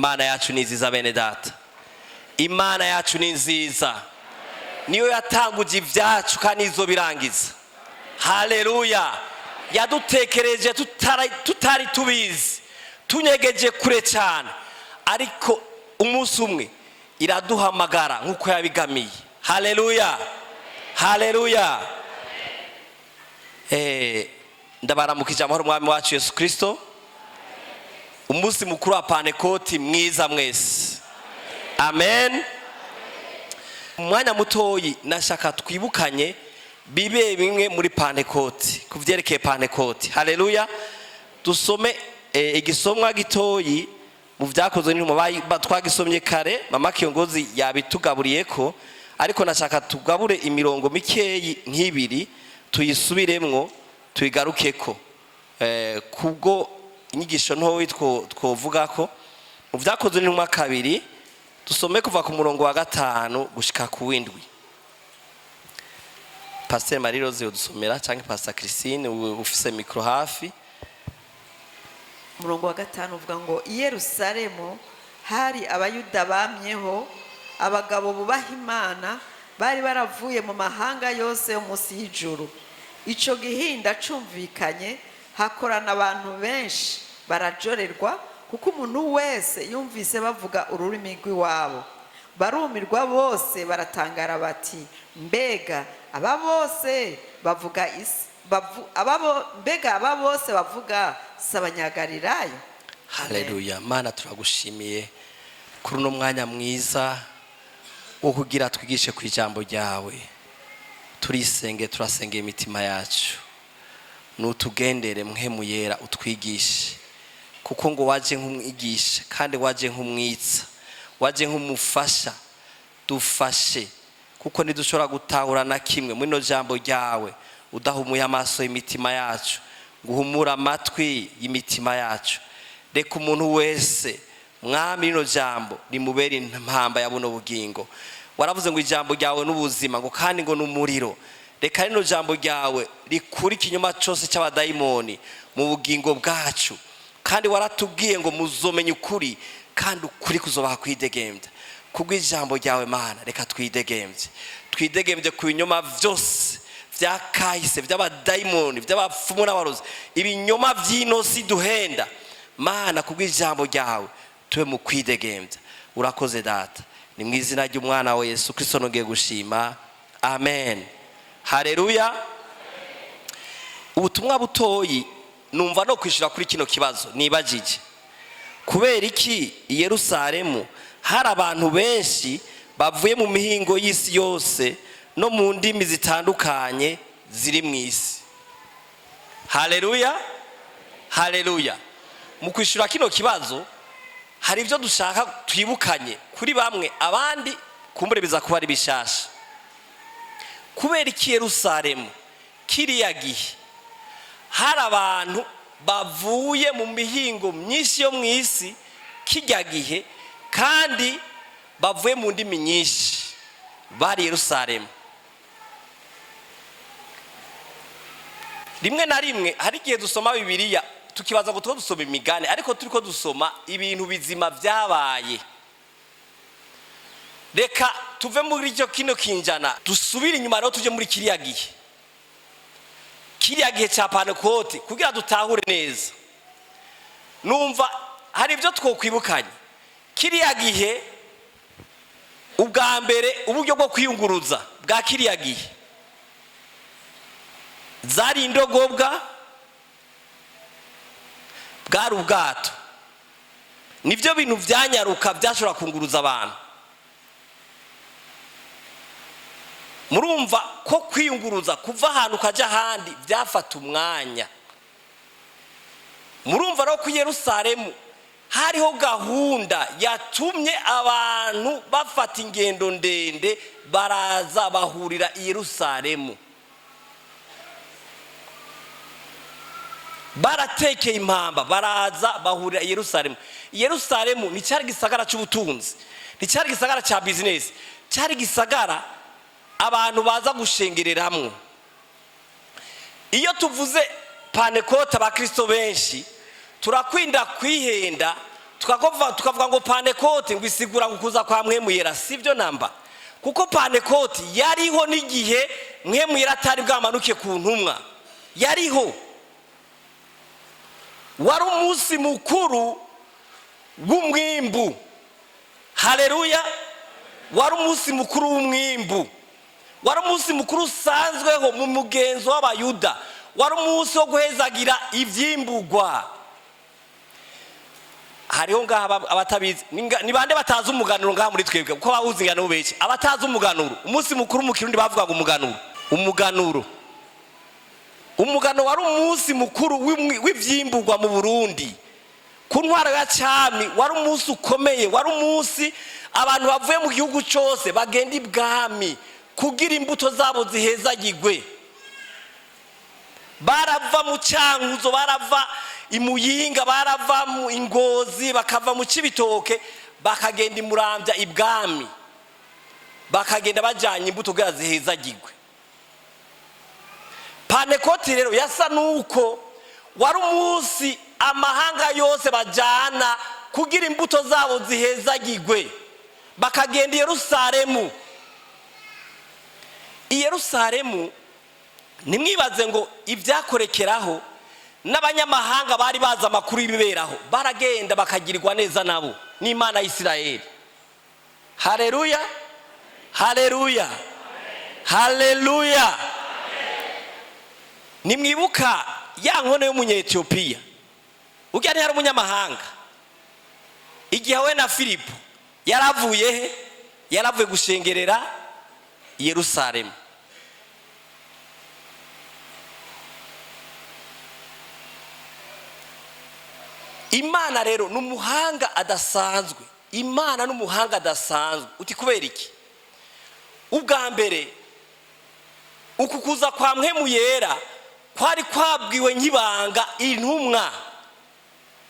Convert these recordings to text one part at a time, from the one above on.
Imana yacu ni nziza, bene data. Imana yacu ni nziza, niyo yatanguje ibyacu kandi izo birangiza. Haleluya! Yadutekereje tutari tubizi, tunyegeje kure cyane, ariko umunsi umwe iraduhamagara nk'uko yabigamiye. Haleluya, haleluya! Ndabaramukije amahoro umwami wacu Yesu Kirisito. Umunsi mukuru wa Pantekoti mwiza mwese, amen. Umwanya mutoyi nashaka twibukanye bibe bimwe muri Pantekoti, ku byerekeye Pantekoti. Haleluya! Dusome igisomwa gitoyi mu Byakozwe n'Intumwa. Twagisomye kare, mama Kiyongozi yabitugaburiye ko, ariko nashaka tugabure imirongo mikeyi nk'ibiri, tuyisubiremwo, tuyigarukeko kubwo inyigisho ntoyi twovuga ko mu Byakozwe n'Intumwa 2, dusome kuva ku murongo wa 5 gushika ku w'indwi. Pasiteri Marie Rose yodusomera, cyangwa Pastor Christine ufise micro hafi. Umurongo wa 5 uvuga ngo: "I Yerusalemu hari Abayuda bamyeho, abagabo bubaha Imana, bari baravuye mu mahanga yose yo munsi y'ijuru. Ico gihinda cumvikanye, hakorana abantu benshi, barajorerwa, kuko umuntu wese yumvise bavuga ururimi rw'iwabo. Barumirwa bose, baratangara bati: 'Mbega aba bose bavuga isi mbega aba bose bavuga si Abanyagalilaya?'" Haleluya! Mana, turagushimiye kuri uno mwanya mwiza wo kugira twigishe ku ijambo ryawe. Turisenge, turasengeye imitima yacu, nutugendere Mpwemu Yera, utwigishe, kuko ngo waje nk'umwigisha kandi waje nk'umwitsa, waje nk'umufasha. Dufashe, kuko ntidushobora gutahura na kimwe muri ino jambo ryawe udahumuye amaso y'imitima yacu, ngo uhumure amatwi y'imitima yacu. Reka umuntu wese, Mwami, rino jambo rimubere impamba ya buno bugingo. Waravuze ngo ijambo ryawe n'ubuzima, ngo kandi ngo n'umuriro. Reka rino jambo ryawe rikure ikinyoma cyose cy'abadayimoni mu bugingo bwacu. Kandi waratubwiye ngo muzomenya ukuri, kandi ukuri kuzobaha kwidegembya. Kubw'ijambo ryawe, Mana, reka twidegembye, twidegembye ku binyoma byose bya kahise, by'abadayimoni, by'abapfumu n'abarozi, ibinyoma by'inosi duhenda. Mana, kubw'ijambo ryawe tube mu kwidegembya. Urakoze, Data. Ni mu izina ry'umwana wa Yesu Kirisito nongeye gushima, amen. Hareruya! Ubutumwa butoyi numva no kwishyura kuri kino kibazo nibajije: kubera iki i Yerusalemu hari abantu benshi bavuye mu mihingo y'isi yose no mu ndimi zitandukanye ziri mu isi? Haleluya, haleluya! Mu kwishyura kino kibazo hari ibyo dushaka twibukanye kuri bamwe, abandi kumbure biza kuba ari bishasha. Kubera iki Yerusalemu kiriya gihe hari abantu bavuye mu mihingo myinshi yo mu isi kijya gihe, kandi bavuye mu ndimi nyinshi, bari Yerusalemu? Rimwe na rimwe hari igihe dusoma Bibiliya tukibaza ngo tuba dusoma imigani, ariko turi ko dusoma ibintu bizima byabaye. Reka tuve muri icyo kino kinjana, dusubire inyuma rero, tujye muri kiriya gihe, kiriya gihe cya Pantekote, kugira dutahure neza. Numva hari ibyo twokwibukanye. Kiriya gihe, ubwa mbere, uburyo bwo kwiyunguruza bwa kiriya gihe zari indogobwa, bwari ubwato. Nibyo bintu byanyaruka byashobora kunguruza abantu. Murumva ko kwiyunguruza kuva ahantu ukajya ahandi byafata umwanya. Murumva rero ko i Yerusalemu hariho gahunda yatumye abantu bafata ingendo ndende, baraza bahurira i Yerusalemu, baratekeye impamba, baraza bahurira i Yerusalemu. I Yerusalemu nticyari gisagara cy'ubutunzi, nticyari gisagara cya bizinesi, cyari gisagara abantu baza gushengereramwo. Iyo tuvuze Pantekote, abakristo benshi turakwinda kwihenda. Tukavuga ngo Pantekote ngo isigura ngo kuza kwa Mpwemu Yera. Sibyo namba, kuko Pantekote yariho n'igihe Mpwemu Yera atari bwamanuke ku ntumwa. Yariho, wari umunsi mukuru w'umwimbu. Haleluya! Wari umunsi mukuru w'umwimbu, wari umunsi mukuru usanzweho mu mugenzo w'Abayuda, wari umunsi wo guhezagira ibyimbugwa. Hariho ngaha abatabizi. Ni bande batazi umuganuro ngaha muri twebwe? Kuko bawuzi ingano benshi. Abatazi umuganuro, umunsi mukuru mu Kirundi bavuga ngo umuganuro. Umuganuro, umugano wari umunsi mukuru w'ivyimbugwa mu Burundi ku ntwaro ya cami. Wari umunsi ukomeye, wari umunsi abantu bavuye mu gihugu cyose bagenda ibwami kugira imbuto zabo zihezagirwe. Barava mu Cyankuzo, barava i Muyinga, barava mu Ingozi, bakava mu Cibitoke, bakagenda i Muramvya ibwami, bakagenda bajyanye imbuto kugira zihezagirwe. Pantekoti rero yasa nuko wari umunsi amahanga yose bajyana kugira imbuto zabo zihezagirwe, bakagenda i Yerusalemu. I Yerusalemu, ntimwibaze ngo ibyakorekeraho n'abanyamahanga bari bazi amakuru y'ibiberaho, baragenda bakagirirwa neza nabo n'Imana y'Isirayeli. Haleluya, haleluya, haleluya! Nimwibuka ya nkono y'Umunyetiyopiya? Ujya ntiyari umunyamahanga? Igihe we na Filipo yaravuye he? Yaravuye gushengerera i Yerusalemu. Imana rero ni umuhanga adasanzwe. Imana ni umuhanga adasanzwe. Uti kubera iki? Ubwa mbere, uku kuza kwa Mpwemu Yera kwari kwabwiwe nk'ibanga intumwa.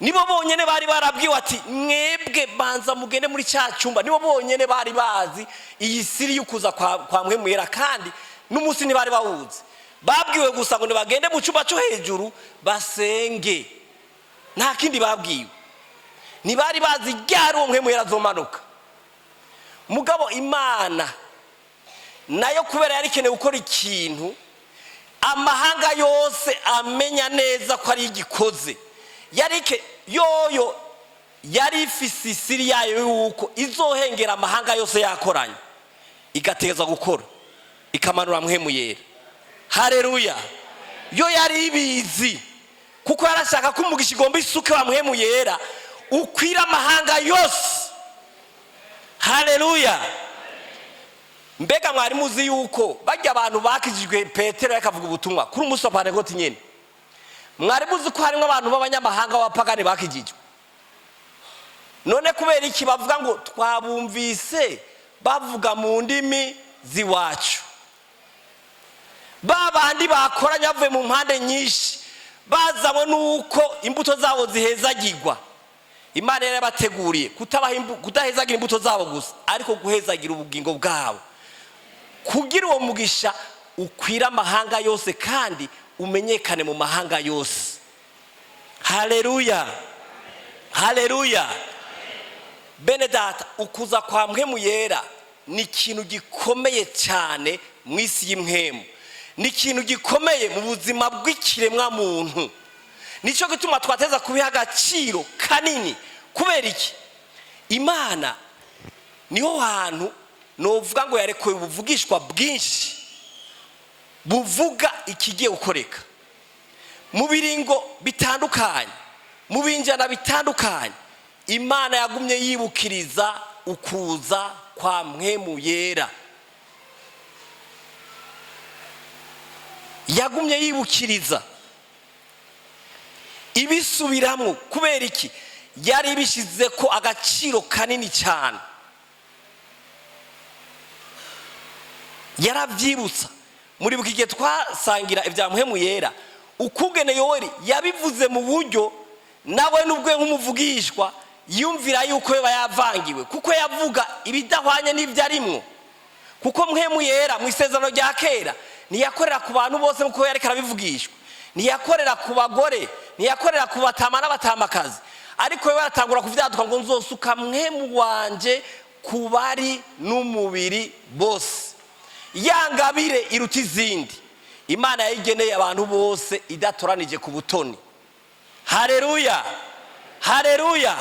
Nibo bonyine bari barabwiwe ati: "Mwebwe banza mugende muri cya cyumba." Nibo bonyine bari bazi iyi siri y'ukuza kwa Mpwemu Yera, kandi n'umunsi ntibari bawuzi. Babwiwe gusa ngo ntibagende mu cyumba cyo hejuru basenge, nta kindi babwiwe. Ntibari bazi ryari uwo Mpwemu Yera azomanuka. Mugabo Imana nayo, kubera yari ikeneye gukora ikintu amahanga yose amenya neza ko ari igikoze, yarike yoyo yari ifise isiri yayo yuko izohengera amahanga yose yakoranye, igategeza gukora, ikamanura Mpwemu Yera. Hareruya! Yo yari ibizi, kuko yarashaka ko umugisha igomba isuke wa Mpwemu Yera ukwira amahanga yose. Hareruya! Mbega mwari muzi yuko bajya abantu bakijijwe Petero yakavuga ubutumwa kuri umunsi wa Pantekoti nyine, mwari muzi ko harimo abantu b'abanyamahanga b'abapagani bakijijwe? None kubera iki bavuga ngo twabumvise bavuga mu ndimi z'iwacu? Ba bandi bakoranye bavuye mu mpande nyinshi, bazanywe n'uko imbuto zabo zihezagirwa, Imana yari yabateguriye kudahezagira imbuto zabo gusa, ariko guhezagira ubugingo bwabo, kugira uwo mugisha ukwira amahanga yose kandi umenyekane mu mahanga yose. Haleluya, haleluya! Bene data, ukuza kwa Mpwemu Yera ni ikintu gikomeye cyane mu isi y'impwemu, ni ikintu gikomeye mu buzima bw'ikiremwa muntu. Nicyo gituma twateza kubiha agaciro kanini. Kubera iki? Imana niho hantu novuga ngo yarekuye ubuvugishwa bwinshi buvuga ikigiye gukoreka mu biringo bitandukanye, mu binjana bitandukanye. Imana yagumye yibukiriza ukuza kwa Mpwemu Yera, yagumye yibukiriza ibisubiramo. Kubera iki? Yari ibishyize ko agaciro kanini cyane, yarabyibutsa. Muribuka igihe twasangira ibya Mpwemu Yera, ukugene Yoweri yabivuze mu buryo nawe n'ubwe nk'umuvugishwa yumvira yuko yoba yavangiwe, kuko yavuga ibidahwanye n'ibyo arimwo. Kuko Mpwemu Yera mu Isezerano rya Kera ntiyakorera ku bantu bose nk'uko yariko arabivugishwa, ntiyakorera ku bagore, ntiyakorera ku batama n'abatamakazi. Ariko we baratangura kuvyaduka ngo nzosuka Mpwemu wanje ku bari n'umubiri bose. Ya ngabire iruta izindi, Imana yayigeneye abantu bose idatoranije ku butoni. Hareruya, hareruya!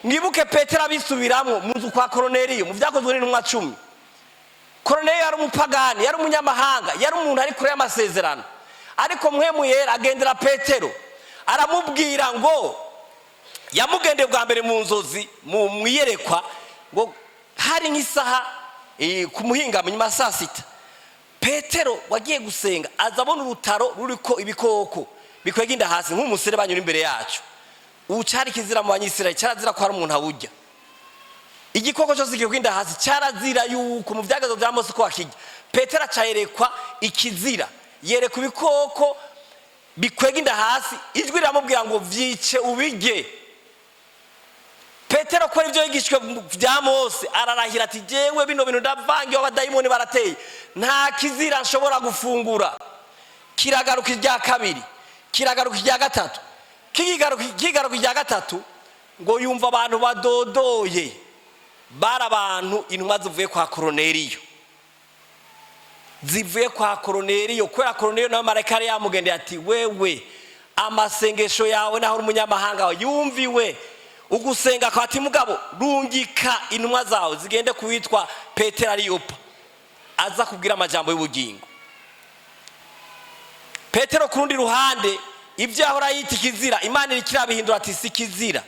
Mwibuke Petero abisubiramwo mu nzu kwa Koroneliyo mu Byakozwe n'Intumwa 10. Koroneliyo yari umupagani, yari umunyamahanga, yari umuntu ari kure y'amasezerano, ariko Mpwemu Yera agendera Petero, aramubwira ngo yamugendeye bwa mbere mu nzozi, mu mwiyerekwa, ngo hari nk'isaha ku muhingamo nyuma ya saa sita. Petero wagiye gusenga, aza abona urutaro ruriko ibikoko bikwega inda hasi nk'umuserebanya uri imbere yacu. Ubu cyari kizira mu Banyisirayeli, cyarazira ko hari umuntu awurya. Igikoko cyose gikwega inda hasi cyarazira yuko mu byagazo bya Mose ko wakirya. Petero acayerekwa ikizira, yerekwa ibikoko bikwega inda hasi. Ijwi riramubwira ngo vyice ubirye. Petero ko ibyo yigishijwe bya Mose, ararahira ati: "Jewe bino bintu ndavangiwe, abadayimoni barateye, nta kizira nshobora gufungura." Kiragaruka irya kabiri, kiragaruka irya gatatu, kigaruka irya gatatu, ngo yumva abantu badodoye. Bari abantu, intumwa zivuye kwa Koroneriyo, zivuye kwa Koroneriyo, kubera Koroneriyo nawe marayika yari yamugendeye ati: "Wewe amasengesho yawe, naho uri umunyamahanga, yumviwe ugusenga kwa." Ati: "Mugabo rungika intumwa zawe zigende kuwitwa Petero ari Yopa, aza kubwira amajambo y'ubugingo." Petero ku rundi ruhande, ibyo yahora yita ikizira, Imana iriko irabihindura ati: "Si ikizira."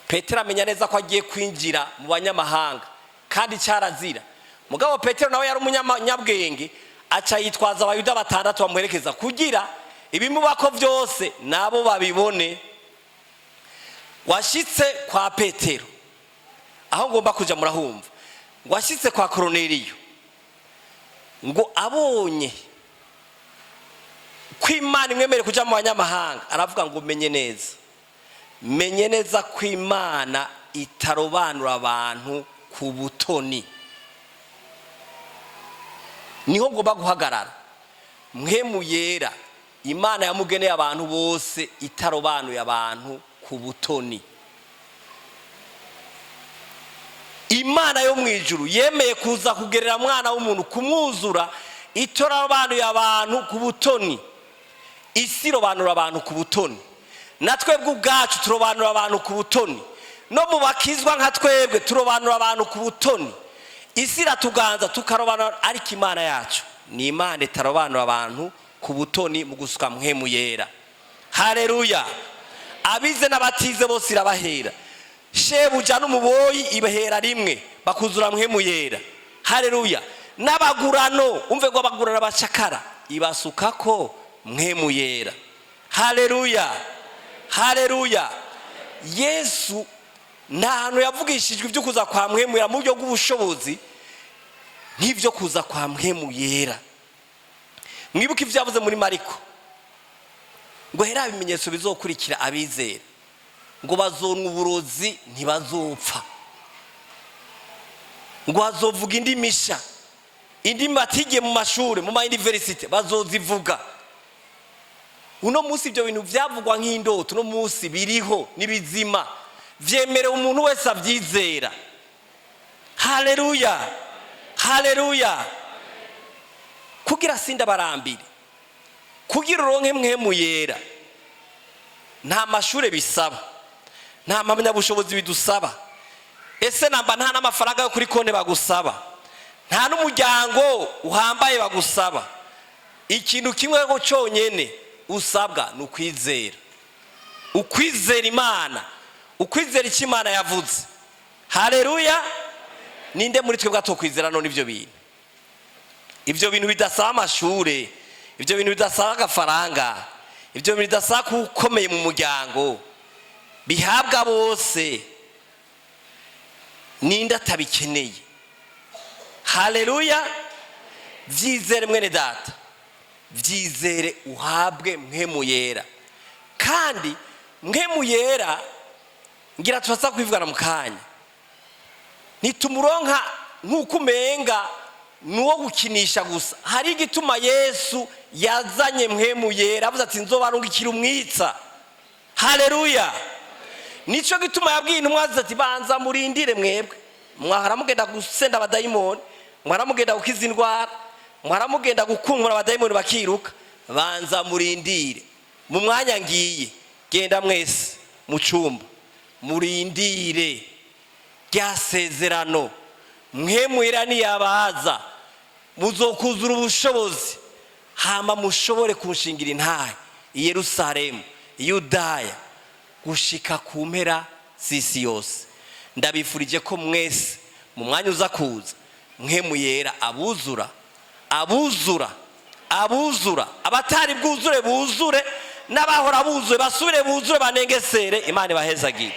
Petero amenya neza ko agiye kwinjira mu banyamahanga kandi cyarazira. Mugabo Petero nawe yari umunyabwenge, aca yitwaza Abayuda batandatu bamuherekeza kugira ibimubako byose nabo babibone. Washyitse kwa Petero, aho ngomba kujya murahumva. Washyitse kwa Koroneriyo, ngo abonye ko Imana imwemereye kujya mu banyamahanga, aravuga ngo: "Menye neza, menye neza ko Imana itarobanura abantu ku butoni." Niho ngomba guhagarara. Mpwemu Yera, Imana yamugeneye abantu bose itarobanuye abantu ku butoni. Imana yo mu ijuru yemeye kuza kugerera mwana w'umuntu kumwuzura itarobanuye abantu ku butoni. Isi irobanura abantu ku butoni, na twebwe ubwacu turobanura abantu ku butoni, no mu bakizwa nka twebwe turobanura abantu ku butoni. Isi iratuganza tukarobanura, ariko Imana yacu ni Imana itarobanura abantu ku butoni mu gusuka Mpwemu Yera. Hareruya! Abize n'abatize bose irabahera, shebuja n'umuboyi ibahera rimwe, bakuzura Mpwemu Yera. Hareruya! N'abagurano, umve ngo abagurano, abacakara, ibasukako Mpwemu Yera. Hareruya, hareruya! Yesu nta hantu yavugishijwe ibyo kuza kwa Mpwemu Yera mu buryo bw'ubushobozi nk'ibyo kuza kwa Mpwemu Yera. Mwibuke ibyo yavuze muri Mariko, ngo hera ibimenyetso bizokurikira abizera, ngo bazonwa uburozi ntibazopfa, ngo bazovuga indimi sha, indimi batigiye mu mashuri, mu ma université, bazozivuga. Uno munsi ibyo bintu byavugwa nk'indoto, uno munsi biriho n'ibizima, byemerewe umuntu wese abyizera. Haleluya, haleluya! Kugira sinda barambire, kugira uronke Mpwemu Yera nta mashuri bisaba, nta mpamyabushobozi bidusaba, ese namba nta n'amafaranga yo kuri konti bagusaba, nta n'umuryango uhambaye bagusaba. Ikintu kimwe ngo cyonyine usabwa ni ukwizera, ukwizera Imana, ukwizera icyo Imana yavuze. Hareruya! Ninde muri twebwe atokwizera none ibyo bintu? Ibyo bintu bidasaba amashure, ibyo bintu bidasaba agafaranga, ibyo bintu bidasaba kuba ukomeye mu muryango, bihabwa bose, ninde atabikeneye? Haleluya! Byizere mwene data, byizere uhabwe Mpwemu Yera. Kandi Mpwemu Yera, ngira turaza kubivugana mu kanya, ntitumuronka nk'uko umenga ni uwo gukinisha gusa. Hari igituma Yesu yazanye Mpwemu Yera, avuze ati: "Nzobarungikira umwitsa." Haleluya! Nicyo gituma yabwiye intumwa ze ati: "Banza murindire mwebwe, mwahora mugenda gusenda abadayimoni, mwahora mugenda gukiza indwara, mwahora mugenda gukunkura abadayimoni bakiruka. Banza murindire mu mwanya ngiye. Genda mwese mu cyumba, murindire rya sezerano. Mpwemu Yera niyabaza, muzokuzura ubushobozi, hama mushobore kunshingira intahe i Yerusalemu, i Yudaya, gushika ku mpera z'isi yose." Ndabifurije ko mwese mu mwanya uza kuza, Mpwemu Yera abuzura, abuzura, abuzura. Abatari bwuzure buzure, n'abahora buzuye basubire buzure, banengesere. Imana ibahezagire.